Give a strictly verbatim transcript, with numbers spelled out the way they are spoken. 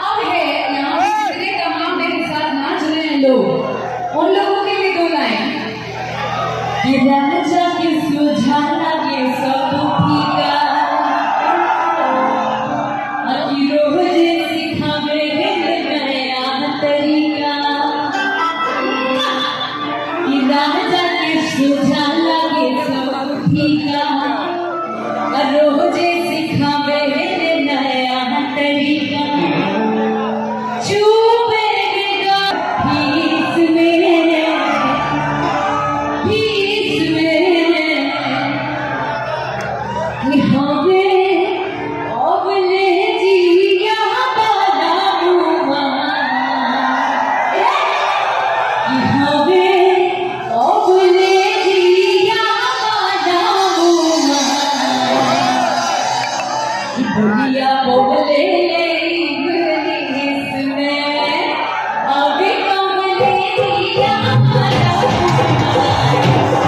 अब है यहाँ जितने तमाम मेरे साथ नाच रहे हैं लोग, उन लोगों के लिए दो लाइन। कि राजा के सोझा लागे सब फीका, आ कि रोजे सिखावे नया तरीका। कि राजा के सोझा लागे सब फीका, आ रोजे सिखावे नया तरीका। चुप रहेगा फीस में, फीस में। कि हमें अब ले जिया बाला मुआ। कि हमें अब ले जिया बाला मुआ। कि बोलिया बोले ले इंग्लिश में, अभी कब ले जिया बाला मुआ।